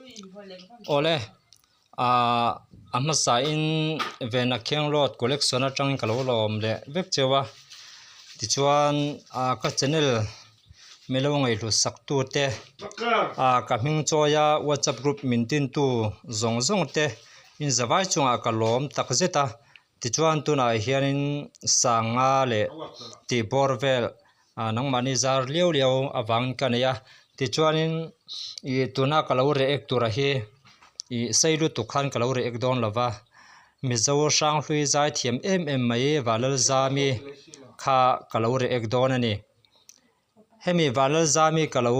Awle ahh a hmasa in Vena Kheng Road collection atangin ka lo lawm leh vek cheu a tichuan ah ka channel min lo ngaihhlut sak tu te ah ka hming chawi a whatsapp group min tin tu zawng zawng te in zavai chungah ka lawm tak zet a tichuan tunah hianin sanga leh tih bawr vel ah nangmahni zar liau liau avangin ka nei a tichuanin ih tuna ka lo react tura hi ih sei lutuk khan ka lo react dawn lo va Mizo hranghlui zai thiam em em mai Vanlalzami kha ka lo react dawn a ni hemi Vanlalzami ka lo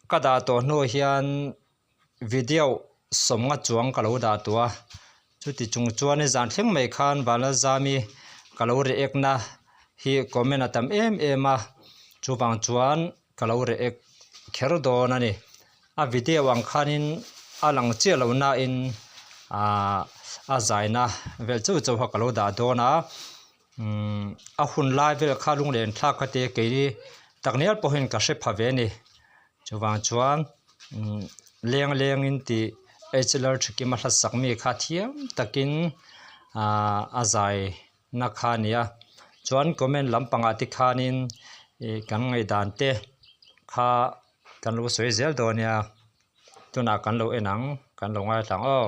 ka dah tawh hnu hian. Video sawmnga chuang ka lo dah tawh a, chuti chung chuan zan thleng mai khan Vanlalzami ka lo react na hi comment a tam em em a, chuvang chuan ka lo react kher dawn a ni. A video ang khanin a lang chiah lo nain ahh a zaina vel chauh chauh kha ka lo dah dawn a, umm a hun lai vel kha lunglen thlak kha te kei taknel pawhin ka hre pha ve a ni. Chuvang chuan umm leng lengin tih HLR Thikima hla sak mi kha thiam takin ahh a zai na kha a ni a chuan comment lampangah te khanin ih kan ngaihdan te kha kan lo sawi zel dawn nia tunah kan lo en ang kan lo ngaithla ang aw.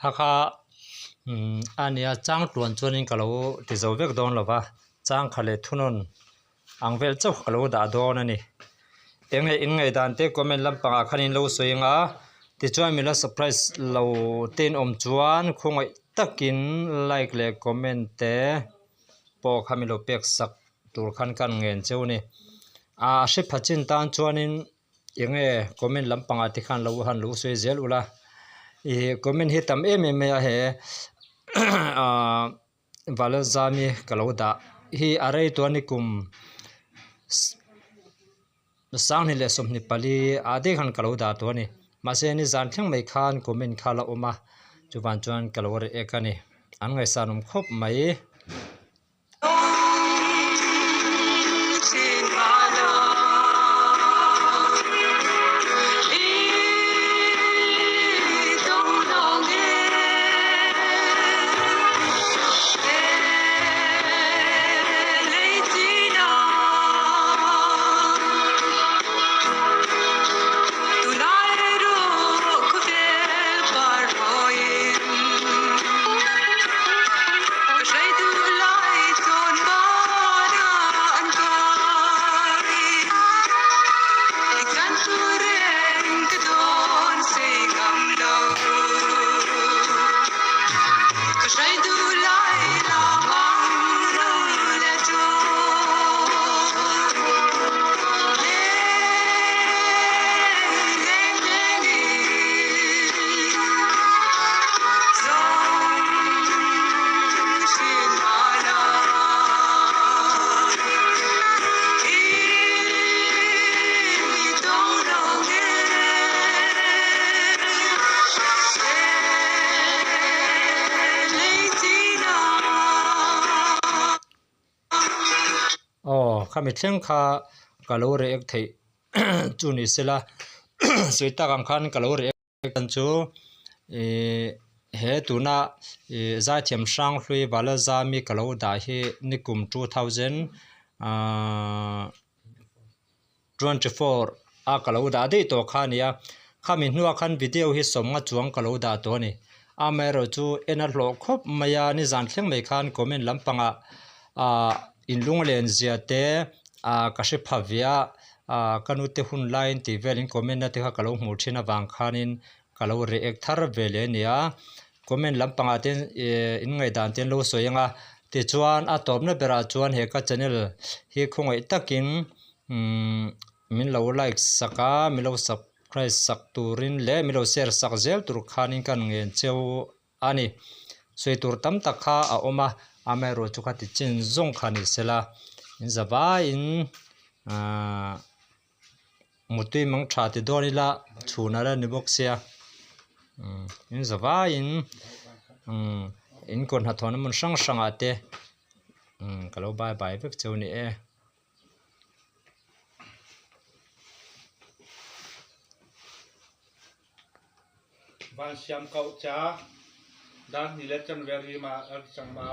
Hakha a nia chang tluan chuanin ka lo ti zo vek dawn lo va chang kha leh thunawn ang vel chauh ka lo dah dawn a ni. Eng nge in ngaihdan te comment lampangah khan in lo sawi ang a tichuan mila surprise lo te in awm chuan khawngaih takin like leh comment te pawh kha min lo pek sak tur khan ka ngen cheu a ni. Ahh a hre pha chin tan chuanin eng nge comment lampangah te khan lo han lo sawi zel ula ih comment hi tam em em mai a he ahh. Valazami ka lo dah hi a rei tawh a ni kum sanghnih leh 24 ah daih khan ka lo dah tawh a ni mahse nizan thleng mai khan comment kha a la awm a chuvang chuan ka lo react a ni an ngaihsan awm khawp mai. Aw khami thleng kha ka lo react theih chu ni sela sawi tak ang khan ka lo react Kan chu ihh he tuna ihh zaithiam hranghlui Balazami ka lo dah hi nikum 2000 ahh 24 a ka lo dah daih tawh kha a ni a khami hnuah khan video hi sawmnga chuang ka lo dah tawh a ni amaherawh chu en a hlawh khawp mai a nizan thleng mai khan comment lampangah ahh inlung len zia te ahh ka hre pha ve a. Ahh ka nute hun laiin tih velin comment na te kha ka lo hmuh thin avang khanin ka lo react thar ve leh a ni a. Comment lampangah te eh in ngaihdan te an lo sawi ang a, tichuan a tawpna berah chuan he ka channel hi khawngaih takin umm min lo like sak a, min lo subscribe sak turin leh min lo share sak zel tur khanin ka ngen cheu a ni. Sawi tur tam tak kha a awm a, amaherawhchu chu kha ti chin zawng kha ni sela in za vaiin ahh mutui mang tha ti dawn ila chhun a la ni bawk sia umm in za vaiin umm in kawr hnathawhna hmun hrang hrangah te umm ka lo bye bye vek cheu ni e. Van siam ko ca dan ni le chan ve ri ma ar cang ma.